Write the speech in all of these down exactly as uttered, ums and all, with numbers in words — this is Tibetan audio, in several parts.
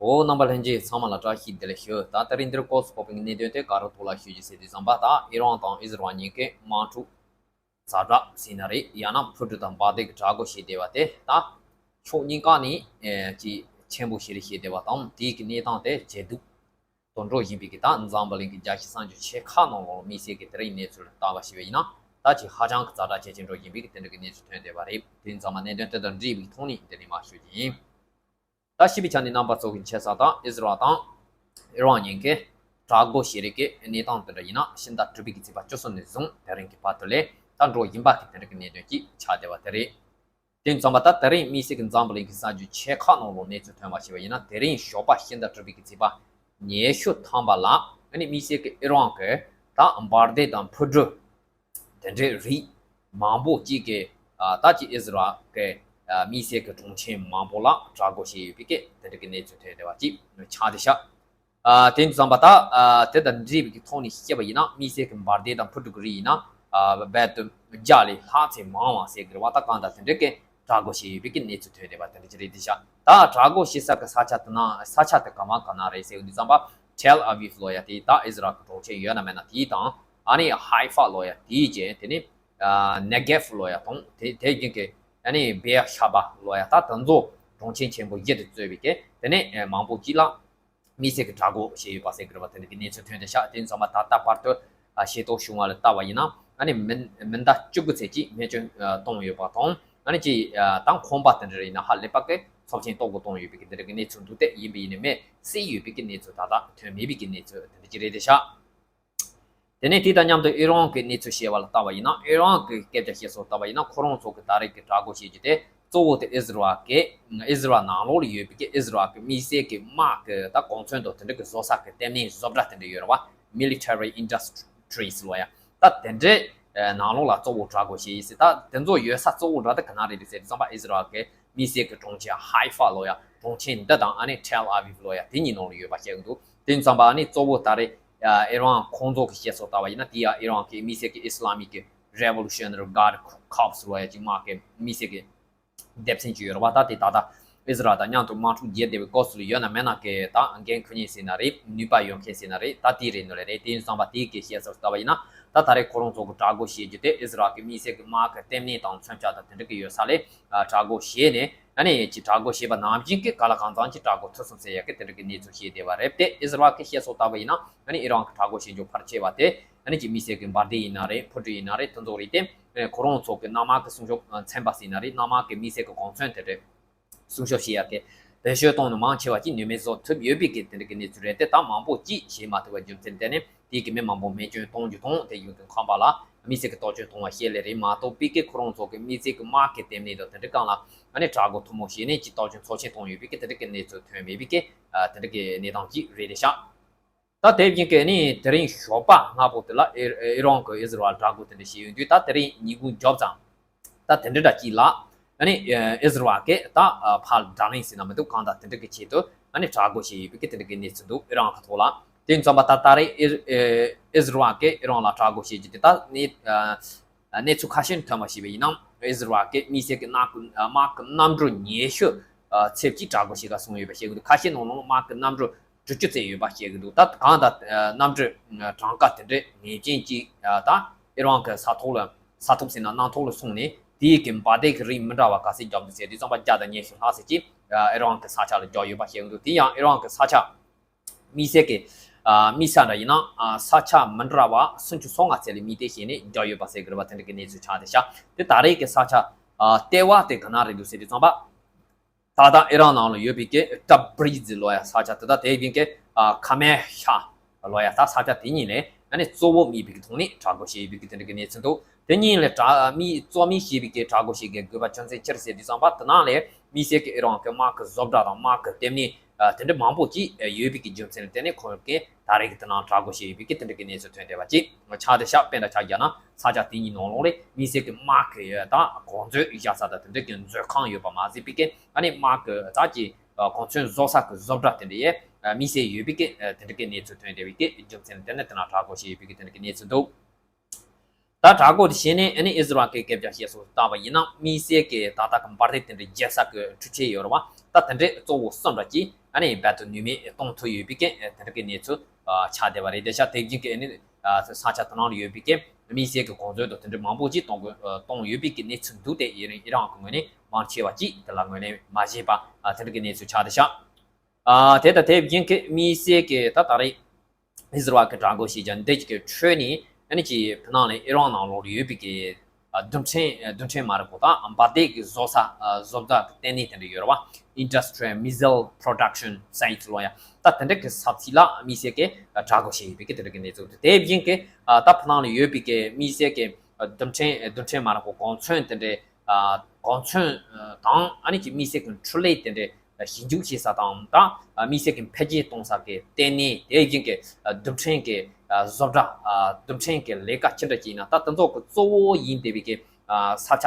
འོ། རྣམ་པ་ལྷན་རྒྱས་ཚང་མ་ལ་བཀྲ་ཤིས་བདེ་ལེགས་ཞུ། ད་དེ་རིང་འདིར་སྐོར་སུ་ཕོག་པའི་གནད་དོན་དེ་ག་རེ་ཐོག་ལ་ཞུ་རྒྱུ་ཟེར་དུས་ཙམ་པ། ད་ཨི་རན་དང་ཨིས་རལ་གཉིས་ཀས་དམག་འཁྲུག་ཛ་དྲག་ཟེར་ན་རེད། ཡང་ན་འཕུར་གྲུ་དང་འབར་མདེལ་གྱི་དྲག་རྒོལ་བྱས་བསྡད་པ་དེ། ད་ཕྱོགས་གཉིས་ཀ་ནས་ཨེ་ཅིག་ཆེན་པོ་ཞེ་རེ་བྱས་བསྡད་པ་དང་། དེའི་གི་གནས་སྟངས་དེ་ཇེ་སྡུག་ཏུ་འགྲོ་བཞིན་པའི་གི། ད་འཛམ་བུ་གླིང་གི་རྒྱལ་སྤྱི་གསར་འགྱུར་ཆེ་ཁག་ནང་ལོགས་དམིགས་བསལ་གྱི་དེ་རིང་གནས་ཚུལ་ལ་བལྟ་བ་ཞིག་བྱས་ན། ད་ཅིག་ཧ་ཅང་གི་ཛ་དྲག་ཇེ་ཆེར་འགྲོ་བཞིན་པའི་གི་དེ་འདྲ་གི་གནས་ཚུལ་ཐོན་བསྡད་པ་རེད། དེ་ཡིན་ཙང་མ་གནད་དོན་དེ་དང་འབྲེལ་བའི་ཐོག་ནས་འདི་ནས་མར་ཞུ་རྒྱུ་ཡིན། ད་ཞིབ་པའི་ཆ་ནས་རྣམ་པ་ཚོ་གི་མཁྱེན་གསལ་ལྟར། ཨིས་རལ་དང་ཨི་རན་གཉིས་ཀས་དྲག་རྒོལ་བྱེད་རིགས་ཀྱི་གནས་སྟངས་དེ་འདྲ་ཡིན་ན། ཕྱི་ཟླ་དྲུག་པའི་གི་ཚེས་པ་བཅུ་གསུམ་ནས་བཟུང་དེ་རིང་གི་བར་དུ་ལ་ད་འགྲོ་བཞིན་པ་གི་དེ་འདྲ་གི་གནད་དོན་ཅིག་ཆགས་བསྡད་པ་དེ་རེད། དེ་ཙམ་པ། ད་དེ་རིང་དམིགས་བསལ་གྱི་འཛམ་བུ་གླིང་གི་གསར་འགྱུར་ཆེ་ཁག་ནང་ལོགས་གནས་ཚུལ་ཐོན་པ་ཞིག་བྱས་ན། དེ་རིང་ཞོགས་པ་ཕྱི་ཟླ་དྲུག་པའི་གི་ཚེས་པ་ཉི་ཤུ་ཐམ་པ་ལ། ཨ་ནི་དམིགས་བསལ་གྱི་ཨི་རན་གྱི་ད་འབར་མདེལ་དང་འཕུར་གྲུ་དེ་འདྲའི་རིགས་མང་པོ་ཅིག་གིས། ཨ། ད་ཅིག་ཨིས་རལ་གྱི། ཨ། དམིགས་བསལ་གྱི་གྲོང་ཁྱེར་མང་པོ་ལ་དྲག་རྒོལ་བྱས་ཡོད་པའི་གི་དེ་འདྲ་གི་གནས་ཚུལ་ཐོན་བསྡད་པ་ཅིག་ཆགས་བསྡད་ཤག་ཨ། དེ་ཙམ་པ། ད། ཨ། དེ་དང་འབྲེལ་བའི་གི་ཐོག་ནས་བཤད་པ་ཡིན་ན། དམིགས་བསལ་གྱི་འབར་མདེལ་དང་འཕུར་གྲུ་གི་རིགས་ཡིན་ན། ཨ། རྦད་དེ་བརྒྱ་ལས་ལྷག་ཙམ་མང་བ་ཟེར་གི་རེད་བ། ད་གང་ལྟར་དེ་འདྲ་གི་དྲག་རྒོལ་བྱས་ཡོད་པའི་གི་གནས་ཚུལ་ཐོན་བསྡད་པ་དེ་འདྲ་ཅིག་རེད་བསྡད་ཤག་ད་དྲག་རྒོལ་བྱེད་ས་གི་ས་ཆ་དེ་ན། ས་ཆ་དེ་ག་བ་ག་ན་རེད་ཟེར་དུས་ཙམ་པ། ཐེལ་ཨ་བིབ་ལོ་ཡ་དེ། ད་ཨིས་རལ་གྱི་གྲོང་ཁྱེར་ཡོད་ན་མེད་ན་དེ་དང་། ཨ་ནི་ཧའི་ཧྥ་ལོ་ཡ་དེའི་རྗེས། དེ་ནས། ཨ། ནེ་གེབ་ལོ་ཡ་དང་། དེ་དེ་བཞིན་གྱི། ཨ་ནི་བེར་ཤ་བ་ལོ་ཡ། ད་དེ་ཚོ་གྲོང་ཁྱེར་ཆེན་པོ་བཞི་དེ་གཙོས་པའི་གི། དེ་ནས་མང་པོ་ཅིག་ལ་དམིགས་བསལ་གྱི་དྲག་རྒོལ་བྱས་ཡོད་པ་ཟེར་གི་རེད་བ། དེ་འདྲ་གི་གནས་ཚུལ་ཐོན་བསྡད་ཤག་དེ་ཙམ་པ། ད་ལྟ་བར་དུ། ཨ། ཤེས་རྟོགས་བྱུང་བ་ལ་བལྟ་བ་ཡིན་ན། ཨ་ནི་མི་མི་ཟླ་བཅུ་དགུ་ཙམ་ཅིག་རྨས་སྐྱོན། ཨ། བཏང་ཡོད་པ་དང་། ཨ་ནི་ཅིག་ཨ། ད་ཁང་པ་དེ་འདྲ་ཡིན་ན་ཧ་ལས་པ་གི་ཚབས་ཆེན་ཏོག་གོ་བཏང་ཡོད་པའི་གི་དེ་འདྲ་གི་གནས་ཚུལ་འདུག་སྟེ། ཡིན་པ་ཡིན་ནའི་མི་བསད་ཡོད་པའི་གི་གནས་ཚུལ་ད་ལྟ་ཐོན་མེད་པའི་གི་གནས་ཚུལ་དེ་འདྲ་ཅིག་རེད་བསྡད་ཤག་དེ་ནས་དེ་དང་མཉམ་དུ་ཨི་རན་གྱི་གནས་ཚུལ་བཤད་པ་ལ་བལྟ་བ་ཡིན་ན། ཨི་རན་གྱི་སྐད་ཆ་བཤད་སྲོལ་ལྟ་བ་ཡིན་ན། ཁོ་རང་ཚོ་གི་ད་རེས་ཀྱི་དྲག་རྒོལ་བྱེད་རྒྱུ་དེ་གཙོ་བོ་དེ་ཨིས་རལ་གྱི། ཨིས་རལ་ནང་ལོགས་ལ་ཡོད་པའི་གི་ཨིས་རལ་གྱི་དམིགས་བསལ་གྱི་དམག་གི་ད་གོ་མཚོན་དང་དེ་འདྲ་གི་བཟོ་ས་གི་ལྟེ་གནས་བཟོ་གྲྭ་དེ་འདྲ་ཡོད་རེད་བ། Military Industries ལོ་ཡ། ད་དེ་འདྲའི་ནང་ལོགས་ལ་གཙོ་བོ་དྲག་རྒོལ་བྱེད་ཡིན་ཟེར། ད་དེ་ཚོ་ཡོད་ས་གཙོ་བོ་འདྲ་དེ་ག་ན་རེད་ཟེར་དུས་ཙམ་པ། ཨིས་རལ་གྱི་དམིགས་བསལ་གྱི་གྲོང་ཁྱེར་ཧའི་ཧྥ་ལོ་ཡ། གྲོང་ཁྱེར་འདི་དང་། ཨ་ནི་ཐེལ་ཨ་བིབ་ལོ་ཡ། དེ་གཉིས་ནང་ལ་ཡོད་པ་བཤད་གི་འདུག་དེ་ཙམ་པ། ཨ་ནི་གཙོ་བོ་ད་རེས་ཨི་རན་ཁོང་ཚོ་གི་བཤད་སྲོལ་ལྟ་བ་ཡིན་ན། དེ་ཡང་ཨི་རན་གྱི་དམིགས་བསལ་གྱི་Islamic Revolutionary Guard Corps ལོ་ཡ་ཅིག་དམག་གི་དམིགས་བསལ་གྱི་སྡེ་ཚན་ཅིག་ཡོད་རེད་བ། ད་དེ་ད་ལྟ་ཨིས་རལ་དང་མཉམ་དུ་དམག་འཁྲུག་རྒྱག་བསྡད་པའི་སྐབས་སུ་ལ་ཡོད་ན་མེད་ན་གི་ད་འགན་འཁུར་མཁན་ཟེར་ན་རེད། ནུས་པ་ཡོད་མཁན་ཟེར་ན་རེད། ད་དེ་རེད་འདོད་ལེ་རེད། དེ་ཡིན་ཙམ་པ་དེའི་གི་བཤད་སྲོལ་ལྟ་བ་ཡིན་ན། ད་ད་རེས་ཁོ་རང་ཚོ་གི་དྲག་རྒོལ་བྱེད་རྒྱུ་དེ་ཨིས་རལ་གྱི་དམིགས་བསལ་གྱི་དམག་གི་ལྟེ་གནས་དང་མཚོན་ཆ་དང་དེ་འདྲ་གི་ཡོད་ས་ལ། ཨ། དྲག་རྒོལ་བྱས་ནས། ཨ་ནི་ཅིག་དྲག་རྒོལ་བྱས་པ་ནང་བཞིན་གྱི་ག་ལ་གང་འཚམ་ཅིག་དྲག་རྒོལ་ཐུབ་སོང་ཟེར་ཡ་གི་དེ་འདྲ་གི་གནས་ཚུལ་བཤད་བསྡད་པ་རེད། དེ་ཨིས་རལ་གྱི་བཤད་སྲོལ་ལྟ་བུ་ཡིན་ན། ཨ་ནི་ཨི་རན་གྱི་དྲག་རྒོལ་བྱེད་རྒྱུ་ཕལ་ཆེ་བ་དེ། ཨ་ནི་ཅིག་དམིགས་བསལ་གྱི་འབར་མདེལ་ཡིན་ན་རེད། འཕུར་གྲུ་ཡིན་ན་རེད། དེ་ཚོ་རེད་དེ། ཨ། ཁོ་རང་ཚོ་གི་གནམ་དམག་གི་སྲུང་སྐྱོབ། ཨ། ཚན་པ་ཟེར་ན་རེད། གནམ་དམག་གི་དམིགས་བསལ་གྱི་གོ་མཚོན་དེ་འདྲ་སྲུང་སྐྱོབ་བྱེད་ཡ་གི་བེད་སྤྱོད་གཏོང་ནི་མང་ཆེ་བ་ཅིག་ནུས་མེད་བཟོ་ཐུབ་ཡོད་པའི་གི་དེ་འདྲ་གི་གནས་ཚུལ་རེད་དེ། ད་མང་པོ་ཅིག་བྱེད་མ་ཐུབ་པའི་རྒྱུ་མཚན་དེ་ནི། དེའི་གི་མི་མང་པོ་རྨས་སྐྱོན་གཏོང་རྒྱུ་དང་། དེ་ཡོང་དུས་ཁང་པ་ལ་དམིགས་བསལ་གྱི་གཏོར་སྐྱོན་གཏོང་བ་བཤད་ལེ་རེད་མ་གཏོགས། པའི་གི་ཁོ་རང་ཚོ་གི་དམིགས་བསལ་གྱི་དམག་གི་ལྟེ་གནས་དང་དེ་འདྲ་སྒང་ལ། ཨ་ནི་དྲག་རྒོལ་ཐུན་མོང་བྱས་ནས་ཅིག་གཏོར་སྐྱོན་ཚབས་ཆེན་གཏོང་ཡོད་པའི་གི་དེ་འདྲ་གི་གནས་ཚུལ་ཐོན་མེད་པའི་གི། ཨ། དེ་འདྲ་གི་གནས་སྟངས་ཅིག་རེད་བསྡད་ཤག་ད་དེ་བཞིན་གྱི་ནི་དེ་རིང་ཞོགས་པ་སྔ་པོ་དེ་ལ་ཨི་ཨི་རན་གྱིས་ཨིས་རལ་དྲག་རྒོལ་དེ་འདྲ་བྱས་ཡོང་དུས། ད་དེ་རིང་ཉིན་གུང་མགྱོགས་ཙམ། ད་དེ་འདྲ་འདྲ་ཅིག་ལ། ཨ་ནི་ཨིས་རལ་གྱིས་ད་ཕར་བརྡ་ལན་ཟེར་ན་མི་འདུག་གང་ལྟར་དེ་འདྲ་གི་ཆེད་དུ། ཨ་ནི་དྲག་རྒོལ་བྱས་ཡོད་པའི་གི་དེ་འདྲ་གི་གནས་ཚུལ་འདུག་ཨི་རན་གྱི་ཐོག་ལ། དེ་ཙམ་པ། ད་ད་རེས་ཨི་ཨིས་རལ་གྱིས་ཨི་རན་ལ་དྲག་རྒོལ་བྱས་རྒྱུ་དེ། ད་ནི། ཨ། གནས་ཚུལ་ཁ་ཤས་ཐོན་པ་ཞིག་ཡིན་ན། ཨིས་རལ་གྱི་དམིགས་བསལ་གྱི་དམག་གི་དམག་གི་གནམ་གྲུ་ཉི་ཤུ་ཙམ་ཅིག་དྲག་རྒོལ་བྱེད་ག་སོང་ཡོད་པ་བཤད་གི་འདུག་ཁ་ཤས་ནང་ལ་དམག་གི་གནམ་གྲུ་དྲུག་ཅུ་ཙམ་ཡོད་པ་བཤད་གི་འདུག་ད་གང་ལྟར་གནམ་གྲུ་གྲངས་ཀ་དེ་འདྲའི་ངེས་ཅན་ཅིག་ད་ཨི་རན་གྱི་ས་ཐོག་ལ། ས་ཐོག་ཟེར་ན་གནམ་ཐོག་ལ་སོང་ནས། དེའི་གི་འབར་མདེལ་གྱི་རིགས་མི་འདྲ་བ་ག་ཚད་བརྒྱབ་འདུག་ཟེར་དུས་ཙམ་པ། བརྒྱ་དང་ཉི་ཤུ་ལྷག་ཙམ་ཅིག་ཨི་རན་གྱི་ས་ཆ་ལ་བརྒྱབ་ཡོད་པ་བཤད་གི་འདུག་དེ་ཡང་ཨི་རན་གྱི་ས་ཆ། དམིགས་བསལ་གྱི། ཨ། དམིགས་བསལ་འདྲ་ཡིན་ན། ཨ། ས་ཆ་མི་འདྲ་བ་སུམ་ཅུ་སོ་ལྔ་ཙམ་ལ་དམིགས་གཏད་བྱས་ནས་བརྒྱབ་ཡོད་པ་ཟེར་གི་རེད་བ། དེ་འདྲ་གི་གནས་ཚུལ་ཆགས་བསྡད་ཤག་དེ་ད་རེས་ཀྱི་ས་ཆ། ཨ། ལྟེ་བ་དེ་ག་ན་རེད་འདུག་ཟེར་དུས་ཙམ་པ། ད་ལྟ་ཨི་རན་ནང་ལ་ཡོད་པའི་གི་ཏབ་རི་ཛི་ལོ་ཡ་ས་ཆ་དེ་དང་། དེ་བཞིན་གྱི། ཨ། ཁ་མེ་ཤ་ལོ་ཡ། ད་ས་ཆ་དེ་གཉིས་ལ། ཨ་ནི་གཙོ་བོ་དམིགས་པའི་གི་ཐོག་ནས་དྲག་རྒོལ་བྱས་ཡོད་པའི་གི་དེ་འདྲ་གི་གནས་ཚུལ་འདུག་དེ་གཉིས་ལ་དྲག་མི་གཙོ་མི་བྱས་པའི་གི་དྲག་རྒོལ་བྱེད་དགོས་པའི་རྒྱུ་མཚན་ཅི་རེད་ཟེར་དུས་ཙམ་པ། དེ་ནང་ལ་དམིགས་བསལ་གྱི་ཨི་རན་གྱི་དམག་གི་བཟོ་གྲྭ་དང་དམག་གི་ལྟེ་གནས། ཨ། དེ་འདྲ་མང་པོ་ཅིག་ཡོད་པའི་གི་རྒྱུ་མཚན་ལ་བརྟེན་ནས། ཁོང་གིས་ད་རེས་ཀྱི་དེ་ནང་དྲག་རྒོལ་བྱས་ཡོད་པའི་གི་དེ་འདྲ་གི་གནས་ཚུལ་ཐོན་བསྡད་པ་ཅིག་ཆགས་བསྡད་ཤག་དཔེར་ན་ཆ་བཞག་ན། ས་ཆ་དེ་གཉིས་ནང་ལོགས་ལ་དམིགས་བསལ་གྱི་དམག་གི་ད་གོ་མཛོད་བཞག་ས་དང་། དེ་འདྲ་གི་མཛོད་ཁང་ཡོད་པ་མ་ཟད་པའི་གི། ཨ་ནི་དམག་གི་ད་ཅིག་གོ་མཚོན་བཟོ་ས་གི་བཟོ་གྲྭ་དེ་འདྲ་ཡང་དམིགས་བསལ་ཡོད་པའི་གི་དེ་འདྲ་གི་གནས་ཚུལ་ཐོན་བསྡད་པའི་གི་རྒྱུ་མཚན་ལ་བརྟེན་ནས། དེ་ནང་དྲག་རྒོལ་བྱས་ཡོད་པའི་གི་དེ་འདྲ་གི་གནས་ཚུལ་འདུག་ད་དྲག་རྒོལ་དེ་བྱས་ནས། ཨ་ནི་ཨིས་རལ་གྱི་སྐད་ཆ་བཤད་སྲོལ་ལྟ་བ་ཡིན་ན། དམིགས་བསལ་གྱི་ད་ལྟ་གི་འབར་མདེལ་དེ་འདྲ་རྒྱག་ས་གི་འཕྲུལ་ཆས་ཡོད་རེད་བ། ད་དེ་འདྲའི་གཙོ་བོ་གསུམ་འདྲ་ཅིག་ ཨ་ནི་རྦད་དེ་ནུས་མེད་གཏོང་ཐུབ་ཡོད་པའི་གི་དེ་འདྲ་གི་གནས་ཚུལ་ཆགས་བསྡད་པ་རེད། དེ་ཤ་དེ་བཞིན་གི་ཨ་ནི་ས་ཆ་དེ་ནང་ལ་ཡོད་པའི་གི་དམིགས་བསལ་གྱི་གོ་མཛོད་དང་དེ་འདྲ་མང་པོ་ཅིག་གཏོང་དགོས་གཏོང་ཡོད་པའི་གི་གནས་ཚུལ་འདུག་སྟེ། ཨི་རན་ཨི་རན་གྱི་ངོས་ནས་མང་ཆེ་བ་ཅིག་དེ་ལ་ངོས་ལེན་མ་བྱས་པ་དེ་འདྲ་གི་གནས་ཚུལ་ཆགས་བསྡད་ཤག་ཨ་དེ་དང་དེ་བཞིན་གྱི་དམིགས་བསལ་གྱི་ད་ད་རེས་ཨི་ཟི་རལ་གྱི་དྲག་རྒོལ་བྱེད་རྒྱུ་འདི་གཅིག་གི་ཁྲོད་ནས་ཨ་ནི་ཅིག་བོད་ནང་ལ་ཨི་རན་ནང་ལོགས་ལ་ཡོད་པའི་གི་རྡུལ་ཕྲན་རྡུལ་ཕྲན་མ་རེད་གོ། ད་འབར་མདེལ་གྱི་བཟོ་ས་བཟོ་ས་གི་ལྟེ་གནས་དེ་འདྲ་ཡོད་རེད་བ། Industrial Missile Production Site ལོ་ཡ། ད་དེ་འདྲ་གི་ས་ཚིགས་ལ་དམིགས་བསལ་གྱི་དྲག་རྒོལ་བྱས་ཡོད་པའི་གི་དེ་འདྲ་གི་གནས་ཚུལ་དེ་བཞིན་གྱི་ད་བོད་ནང་ལ་ཡོད་པའི་གི་དམིགས་བསལ་གྱི་རྡུལ་ཕྲན་རྡུལ་ཕྲན་མ་རེད་གོ་གོ་མཚོན་དེ་འདྲ། གོ་མཚོན་དང་ཨ་ནི་ཅིག་དམིགས་བསལ་གྱི་འཕྲུལ་ལས་དེ་འདྲའི་ཞིབ་འཇུག་བྱེད་ས་དང་། ད་དམིགས་བསལ་གྱི་འཕེལ་རྒྱས་གཏོང་ས་གི་ལྟེ་གནས། དེ་བཞིན་གྱི་རྡུལ་ཕྲན་གྱི་བཟོ་གྲྭ། རྡུལ་ཕྲན་གྱི་ལས་ཀ་ཅི་འདྲ་ཅིག་ཡིན་ན་ད་དེ་ཚོ་གི་གཙོ་བོ་ཡིན་བསྡད་པའི་གི་ས་ཆ་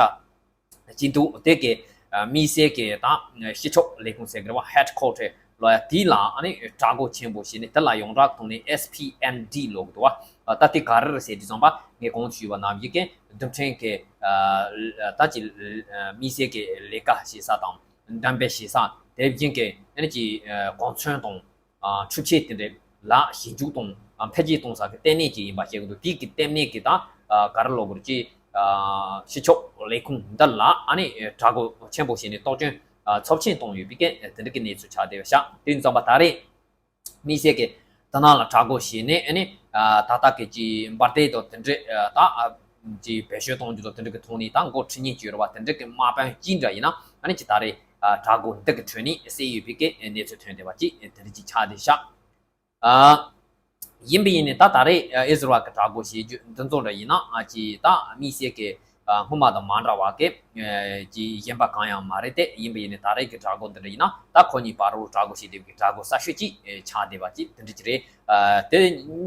ཅིག་འདུག་དེ་གི་དམིགས་བསལ་གྱི་ད་སྤྱི་ཁྱབ་ལས་ཁུངས་ཟེར་གི་རེད་བ། Headquarter ལོ་ཡ། དེ་ལ་ཨ་ནི་དྲག་རྒོལ་ཆེན་པོ་བྱས་ནས་དེ་ལ་ཡོངས་གྲགས་ཐོག་ནས་S P N D ལབ་གི་འདུག་བ། ད་དེ་ག་རེ་རེད་ཟེར་དུས་ཙམ་པ་ངས་གོང་དུ་ཞུས་པ་ནང་བཞིན་གྱི་རྡུལ་ཕྲན་གྱི་ད་ཅི་དམིགས་བསལ་གྱི་ལས་ཀ་བྱེད་ས་དང་འགྲེམས་སྤེལ་བྱེད་ས། དེ་བཞིན་གྱི་ཨ་ནི་ཅིག་གོ་མཚོན་དང་འཕྲུལ་ཆས་དེ་འདྲ་ལ་ཞིབ་འཇུག་དང་འཕེལ་རྒྱས་གཏོང་ས་གི་ལྟེ་གནས་ཅིག་ཡིན་པ་བཤད་གི་འདུག་དེ་གི་ལྟེ་གནས་ཀྱི་ད་ག་རེ་ལབ་དགོས་རེད། ཅིག་སྤྱི་ཁྱབ་ལས་ཁུངས་འདི་ལ་ཨ་ནི་དྲག་རྒོལ་ཆེན་པོ་བྱས་ནས་གཏོར་སྐྱོན་ཚབས་ཆེན་བཏང་ཡོད་པའི་གི་དེ་འདྲ་གི་གནས་ཚུལ་ཆགས་བསྡད་པ་ཤག་དེ་ཙམ་པ་ད་རེས་དམིགས་བསལ་གྱི་དེ་ནང་ལ་དྲག་རྒོལ་བྱས་ནས་ཨ་ནི་ད་ལྟ་གི་ཅིག་འབར་མདེལ་དང་དེ་འདྲ་ད་ཅིག་བེད་སྤྱོད་གཏོང་རྒྱུ་དང་དེ་འདྲ་གི་ཐོག་ནས་ད་འགོ་ཁྲིད་མཁན་ཅིག་ཡོད་རེད་བ། དེ་འདྲ་གི་དམག་དཔོན་གཅིག་འདྲ་ཡིན་ན་ཨ་ནི་ཅིག་ད་རེས་དྲག་རྒོལ་འདི་གི་ཁྲོད་ནས་བསད་ཡོད་པའི་གི་གནས་ཚུལ་ཐོན་བསྡད་པ་ཅིག་དེ་འདྲ་ཅིག་ཆགས་བསྡད་ཤག་ཨ། ཡིན་པ་ཡིན་ནའི་ད་ད་རེས་ཨི་ཟི་རལ་གྱི་དྲག་རྒོལ་བྱེད་རྒྱུ་འདི་ཚོ་འདྲ་ཡིན་ན་ཨ་ཅིག་ད་དམིགས་བསལ་གྱི་སྔོན་མ་དང་མ་འདྲ་བ་གི་ཅིག་གཞན་པ་གང་ཡང་མ་རེད་དེ། ཡིན་པ་ཡིན་ནའི་ད་རེས་ཀྱི་དྲག་རྒོལ་འདི་འདྲ་ཡིན་ན་ད་ཁོ་གཉིས་བར་དུ་དྲག་རྒོལ་བྱེད་བསྡད་པའི་དྲག་རྒོལ་གསར་ཤོས་ཅིག་ཆགས་བསྡད་པ་ཅིག་དེ་འདྲ་ཅིག་རེད། དེ་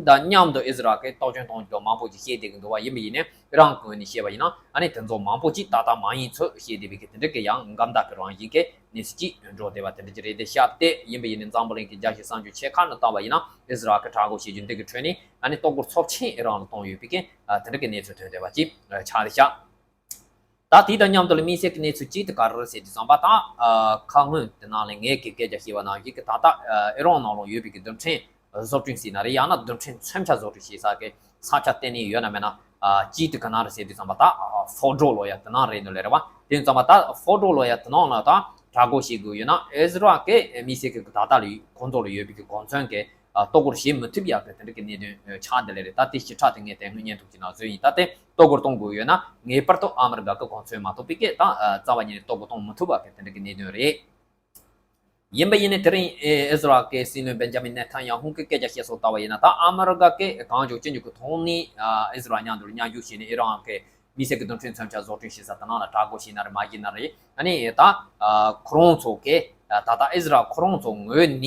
དང་མཉམ་དུ་ཨི་ཟི་རལ་གྱིས་གཏོར་སྐྱོན་གཏོང་རྒྱུ་མང་པོ་ཅིག་བཤད་བསྡད་ཀྱི་འདུག་བ། ཡིན་པ་ཡིན་ནའི་ཨི་རན་གྱི་ངོས་ནས་བཤད་པ་ཡིན་ན་ཨ་ནི་དེ་ཚོ་མང་པོ་ཅིག་ཏག་ཏག་མ་ཡིན་ཚུལ་བཤད་བསྡད་པའི་གི་དེ་འདྲ་གི་ཡང་འགལ་ཟླ་གི་རང་བཞིན་གྱི་གནས་ཚུལ་ཅིག་འགྲོ་བསྡད་པ་དེ་འདྲ་ཅིག་རེད་དེ་ཤག་དེ་ཡིན་པ་ཡིན་ནའི་འཛམ་བུ་གླིང་གི་རྒྱལ་སྤྱིའི་གསར་འགྱུར་ཆེ་ཁག་ནང་བལྟས་པ་ཡིན་ན་ཨི་ཟི་རལ་གྱི་དྲག་རྒོལ་བྱེད་རྒྱུ་འདི་གི་ཁྲོད་ནས་ཨ་ནི་གཏོར་རྒོལ་ཚབས་ཆེན་ཨི་རན་ལ་བཏང་ཡོད་པའི་གི་དེ་འདྲ་གི་གནས་ཚུལ་ཐོན་བསྡད་པ་ཅིག་ཆགས་བསྡད་ཤག་ད་དེ་དང་མཉམ་དུ་ལ་དམིགས་བསལ་གྱི་གནས་ཚུལ་གཅིག་དེ་ག་རེ་རེད་ཟེར་དུས་ཙམ་པ་ད་ཁ་སྔོན་དེ་ནང་ལ་ངས་ཀྱི་སྐད་ཆ་བཤད་པ་ནང་བཞིན་གྱི་ད་ལྟ་ཨི་རན་ནང་ལ་ཡོད་པའི་གི་རྡུལ་ཕྲན་བཟོ་སྐྲུན་ཟེར་ན་རེད། ཡང་ན་རྡུལ་ཕྲན་མཚོན་ཆ་བཟོ་སྐྲུན་བྱེད་ས་གི་ས་ཆ་གཏན་ནས་ཡོད་ན་མེད་ན་གཅིག་དེ་ག་ན་རེད་ཟེར་དུས་ཙམ་པ་ད་ཧྥོ་ཌོ་ལོ་ཡ་དེ་ན་རེད་ནོ་ལེ་རེད་བ། དེ་ཙམ་པ་ད་ཧྥོ་ཌོ་ལོ་ཡ་དེ་ནང་ལ་ད་དྲག་རྒོལ་བྱེད་དགོས་ཡོད་ན་ཨི་ཟི་རལ་གི་དམིགས་བསལ་གྱི་ད་ལྟ་ལ་ཁོང་ཚོ་ལ་ཡོད་པའི་གི་གོ་མཚོན་གྱི་གཏོར་རྒོལ་བྱེད་མི་ཐུབ་ཡག་གི་དེ་འདྲ་གི་གནད་དོན་ཆགས་བསྡད་ལེ་རེད། ད་དེ་ཞིབ་ཕྲ་དེ་ངས་དེ་སྔོན་བརྙན་ཐུང་གི་ནང་བཟོས་ཡིན། ད་དེ་གཏོར་རྒོལ་གཏོང་དགོས་ཡོད་ན་ངེས་པར་དུ་ཨ་མི་རི་ཀ་གི་གོ་མཚོན་མ་གཏོགས་པའི་སྐད་དང་རྩ་བ་ཉིད་ནས་གཏོར་རྒོལ་གཏོང་མི་ཐུབ་པ་གི་དེ་འདྲ་གི་གནད་དོན་རེད། ཡིན་པ་ཡིན་ནའི་དེ་རིང་ཨི་ཟི་རལ་གི་སྲིད་བློན་བེན་ཇ་མིན་ནེ་ཐན་ཡ་ཧུ་གི་སྐད་ཆ་བཤད་སྲོལ་ལྟ་བ་ཡིན་ན་ད་ཨ་མི་རི་ཀ་གི་གང་མགྱོགས་ཅི་མགྱོགས་ཀྱི་ཐོག་ནས་ཨི་ཟི་རལ་མཉམ་དུ་མཉམ་ཞུགས་བྱས་ནས་ཨི་རན་གི་དམིགས་བསལ་གྱི་རྡུལ་ཕྲན་མཚོན་ཆ་བཟོ་སྐྲུན་བྱེད་ས་དེ་ནང་ལ་དྲག་རྒོལ་བྱས་ན་རེད་མ་བྱས་ན་རེད། ཨ་ནི་ད་ཁོ་རང་ཚོ་གི་ད་ལྟ་ཨི་ཟི་རལ་ཁོ་རང་ཚོ་ངོས་ནས་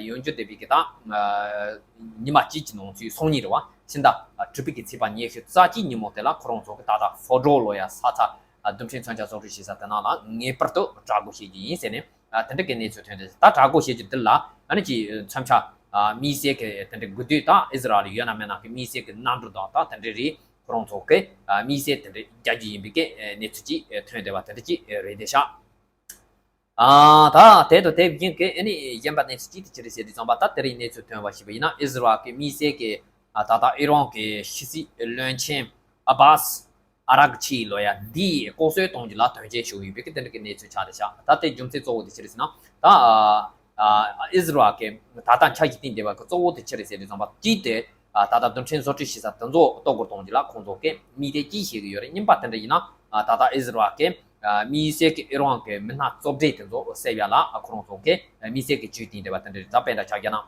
ཡོང་རྒྱུ་བསྡད་པའི་གི་ད་ཉི་མ་གཅིག་གི་ནང་ཚུད་སང་ཉིན་རེད་བ། ཕྱི་ཟླ་དྲུག་པའི་གི་ཚེས་པ་ཉི་ཤུ་རྩ་གཅིག་ཉིན་མོ་དེ་ལ་ཁོ་རང་ཚོ་གི་ད་ལྟ་ཧྥོ་ཌོ་ལོ་ཡ་ས་ཆ་རྡུལ་ཕྲན་མཚོན་ཆ་བཟོ་སྐྲུན་བྱེད་ས་དེ་ནང་ལ་ངེས་པར་དུ་དྲག་རྒོལ་བྱེད་རྒྱུ་ཡིན་ཟེར་ནས་དེ་འདྲ་གི་གནས་ཚུལ་ཐོན་ཏེ། ད་དྲག་རྒོལ་བྱེད་རྒྱུ་འདི་ལ་ཨ་ནི་ཅིག་མཚོན་ཆ་དམིགས་བསལ་གྱི་དེ་འདྲའི་དགོས་དུས་ད་ཨི་ཟི་རལ་ཡོད་ན་མེད་ན་གི་དམིགས་བསལ་གྱི་གནམ་གྲུ་དང་ད་དེ་འདྲའི་རིགས་ཁོ་རང་ཚོ་གི་དམིགས་བསལ་དེ་འདྲའི་རྒྱག་རྒྱུ་ཡིན་པའི་གི་གནས་ཚུལ་ཅིག་ཐོན་བསྡད་པ་དེ་འདྲ་ཅིག་རེད་དེ་ཤག་ཨ་ད་དེ་དང་དེ་བཞིན་གི་ཨ་ནི་གཞན་པ་གནས་ཚུལ་ཅིག་དེ་ཅི་རེད་ཟེར་དུས་ཙམ་པ་ད་དེ་རིང་གནས་ཚུལ་ཐོན་པ་ཞིག་ཡིན་ན་ཨི་ཟི་རལ་གི་དམིགས་བསལ་གྱི་ད་ལྟ་ཨི་རན་གྱི་ཕྱི་སྲིད་བློན་ཆེན་ཨ་བྷ་སི་ཨ་རག་ཆི་ལོ་ཡ་འདིས་ལྐོག་གསོད་གཏོང་རྒྱུ་ལ་དོན་རྐྱེན་བྱུང་ཡོད་པའི་གི་དེ་འདྲ་གི་གནས་ཚུལ་ཆགས་བསྡད་ཤག་ད་དེ་རྒྱུ་མཚན་གཙོ་བོ་དེ་ཅི་རེད་ཟེར་ན་ད་ཨི་ཟི་རལ་གི་ད་ལྟ་འཆར་གཞི་བཏིང་བསྡད་པ་གི་གཙོ་བོ་དེ་ཅི་རེད་ཟེར་དུས་ཙམ་པ་གཅིག་དེ་ད་ལྟ་རྡུལ་ཕྲན་བཟོ་སྐྲུན་བྱེད་ས་དེ་ཚོ་གཏོར་རྒོལ་གཏོང་རྒྱུ་ལ་ཁོང་ཚོ་གི་དམིགས་གཏད་ཅིག་བྱེད་ཀྱི་ཡོད་རེད། གཉིས་པ་དེ་འདྲ་ཡིན་ན་ད་ལྟ་ཨི་ཟི་རལ་གི་དམིགས་བསལ་གི་ཨི་རན་གི་མི་སྣ་གཙོ་གྲས་དེ་ཚོ་བསད་ཡ་ལ་ཁོ་རང་ཚོ་གི་དམིགས་བསལ་གི་ཇུས་བཏིང་བསྡད་པ་དེ་འདྲ་རེད། ད་དཔེ་འདྲ་ཆ་བཞག་ན།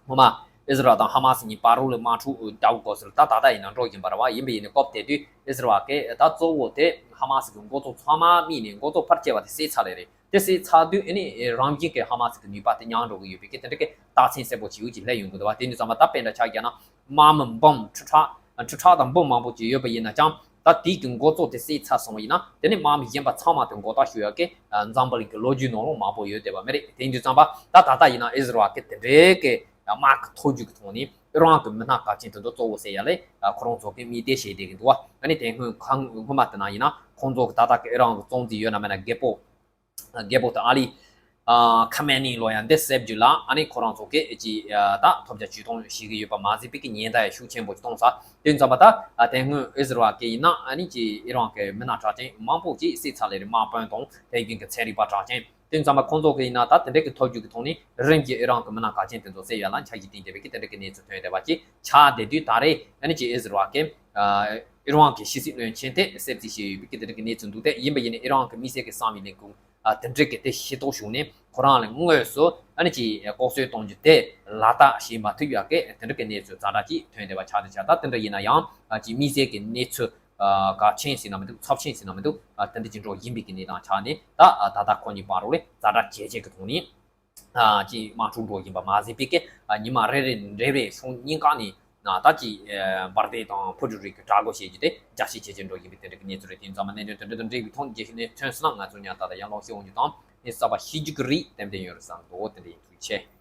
སྔོན་མ་ཨི་ཟི་རལ་དང་ཧ་མ་སི་གཉིས་བར་རུ་ལ་དམག་འཁྲུག་བརྒྱབ་དགོས་ཟེར་ད་ད་ལྟ་ཡིན་ན་འགྲོ་བཞིན་པ་རེད་བ། ཡིན་པ་ཡིན་ནའི་སྐབས་དེ་དུས་ཨི་ཟི་རལ་གི་ད་གཙོ་བོ་དེ་ཧ་མ་སི་གི་འགོ་གཙོ་ཚང་མ་རྨས་ནས་འགོ་གཙོ་ཕལ་ཆེ་བ་དེ་བསད་ཚར་ལེ་རེད། དེ་བསད་ཚར་དུས་ཨ་ནི་རང་བཞིན་གྱི་ཧ་མ་སི་གི་ནུས་པ་དེ་ཉམས་འགྲོ་གི་ཡོད་པའི་གི་དེ་འདྲ་གི་རྟགས་མཚན་གསལ་པོ་ཞིག་ཅིག་སླེབས་ཡོང་གི་འདུག་བ། དེ་ནི་ཙམ་པ་ད་དཔེ་འདྲ་ཆ་བཞག་ན་དམག་མི་འབུམ་ཁྲི་ཕྲག་ཁྲི་ཕྲག་དང་འབུམ་མང་པོ་ཅིག་ཡོད་པ་ཡིན་ན་ཀྱང་ད་དེའི་གི་འགོ་གཙོ་དེ་བསད་ཚར་སོང་བ་ཡིན་ན་དེ་ནི་དམག་མི་གཞན་པ་ཚང་མ་དེ་མགོ་བཏགས་ཞུ་ཡག་གི་འཛམ་བུ་གླིང་གི་ལོ་རྒྱུས་ནང་ལ་མང་པོ་ཡོད་བསྡད་པ་མ་རེད། དེ་ཡིན་དུས་ཙམ་པ་ད་ད་ལྟ་ཡིན་ན་ཨི་ཟི་རལ་གི་དེ་འདྲའི་གི་དམག་གི་མཐོ་རྒྱུགས་ཀྱི་ཐོག་ནས་ཨི་རན་གི་མི་སྣ་གལ་ཆེན་དེ་ཚོ་གཙོ་བོ་བསད་ཡ་ལས་ཁོ་རང་ཚོ་གི་དམིགས་གཏད་བྱས་བསྡད་ཀྱི་འདུག་བ། ཨ་ནི་དེ་སྔོན་ཁ་སྔོན་མ་དེ་ན་ཡིན་ན་ཁོང་ཚོ་གི་ད་ལྟ་གི་ཨི་རན་གི་གཙོ་འཛིན་ཡོད་ན་མེད་ན་རྒད་པོ་རྒད་པོ་དེ་ཨ་ལི་ ཨ་ཁ་མེ་ནི་ལོ་ཡང་འདི་གསེབ་རྒྱུ་ལ་ཨ་ནི་ཁོ་རང་ཚོ་གི་ཅི་ཨ་ད་ཐོབ་རྒྱ་ཇུས་གཏོང་བྱེད་ཀྱི་ཡོད་པ་མ་ཟད་པའི་གི་ཉེན་བརྡ་ཡང་ཤུགས་ཆེན་པོ་གཏོང་ས། དེ་ཙམ་པ་ད་ཨ་དེ་སྔོན་ཨི་ཟི་རལ་གི་ཡིན་ན་ཨ་ནི་ཅི་ཨི་རན་གི་མི་སྣ་གྲགས་ཅན་མང་པོ་ཅིག་བསད་ཚར་ལེ་རེད། དམག་དཔོན་དང་དེ་བཞིན་གི་ཚན་རིག་པ་གྲགས་ཅན། དེ་ཙམ་པ་ཁོང་ཚོ་གི་ཡིན་ན་ད་དེ་འདྲ་གི་ཐོབ་རྒྱུ་གི་ཐོག་ནས་རིམ་གྱིས་ཨི་རན་གི་མི་སྣ་གལ་ཆེན་དེ་ཚོ་བསད་ཡ་ལ་འཆར་གཞི་བཏིང་བསྡད་པའི་གི་དེ་འདྲ་གི་གནས་ཚུལ་ཐོན་བསྡད་པ་ཅིག་ཆགས་བསྡད་དུས། ད་རེས་ཨ་ནི་ཅི་ཨི་ཟི་རལ་གི་ཨི་རན་གི་ཕྱི་སྲིད་བློན་ཆེན་དེ་གསེབ་རྩིས་བྱས་ཡོད་པའི་གི་དེ་འདྲ་གི་གནས་ཚུལ་འདུག་སྟེ། ཡིན་པ་ཡིན་ནའི་ཨི་རན་གི་དམིགས་བསལ་གི་གསང་བའི་ལས་ཁུངས་ཨ་དེ་འདྲ་གི་དེ་ཤེས་རྟོགས་བྱུང་ནས་ཁོ་རང་ལ་དངོས་སུ་ཨ་ནི་ཅི་ལྐོག་གསོད་གཏོང་རྒྱུ་དེ་ལག་བསྟར་བྱེད་མ་ཐུབ་ཡག་གི་དེ་འདྲ་གི་གནས་ཚུལ་ཛ་དྲག་ཅིག་ཐོན་བསྡད་པ་ཆགས་བསྡད་ཆགས། ད་དེ་འདྲ་ཡིན་ན་ཡང་ཨ་ཅི་དམིགས་བསལ་གི་གནས་ཚུལ་ཨ་གལ་ཆེན་ཟེར་ན་མི་འདུག་ཚབས་ཆེན་ཟེར་ན་མི་འདུག་ཨ་དེ་འདྲ་ཅིག་འགྲོ་བཞིན་པའི་གི་གནས་སྟངས་ཆགས་ནས། ད་ཨ་ད་ལྟ་ཁོ་གཉིས་བར་ལ་ཛ་དྲག་ཇེ་ཆེ་གི་ཐོག་ནས་ཨ་ཅི་དམག་འཁྲུག་འགྲོ་བཞིན་པ་མ་ཟད་པའི་གི་ཨ་ཉི་མ་རེ་རེ་འབྲེལ་བའི་ཤོག་གཉིས་ཀ་ནས་ཨ་ད་ཅི་ཨ་འབར་མདེལ་དང་འཕུར་གྲུ་རིགས་ཀྱི་དྲག་རྒོལ་བྱེད་རྒྱུ་དེ་རྒྱ་ཆེ་ཇེ་ཆེ་འགྲོ་བཞིན་པའི་དེ་འདྲ་གི་གནས་ཚུལ་རེད། དེ་ཙམ་པ་གནད་དོན་དེ་འདྲ་དང་འབྲེལ་བའི་ཐོག་ནས་རྒྱལ་སྤྱི་གནས་ཚུལ་ཐོན་སོང་ན་ང་ཚོ་ཉག་ཏག་ཏག་ཡར་ལངས་ཤེས་འོང་རྒྱུ་དང་། ཨེ་གསར་པ་ཤེས་རྒྱུ་གི་རེད། ཏན་ཏན་ཡོད་རེད་བསམ་འདུག་དེ་འདྲ་ཡིན། ཐུགས་རྗེ་ཆེ།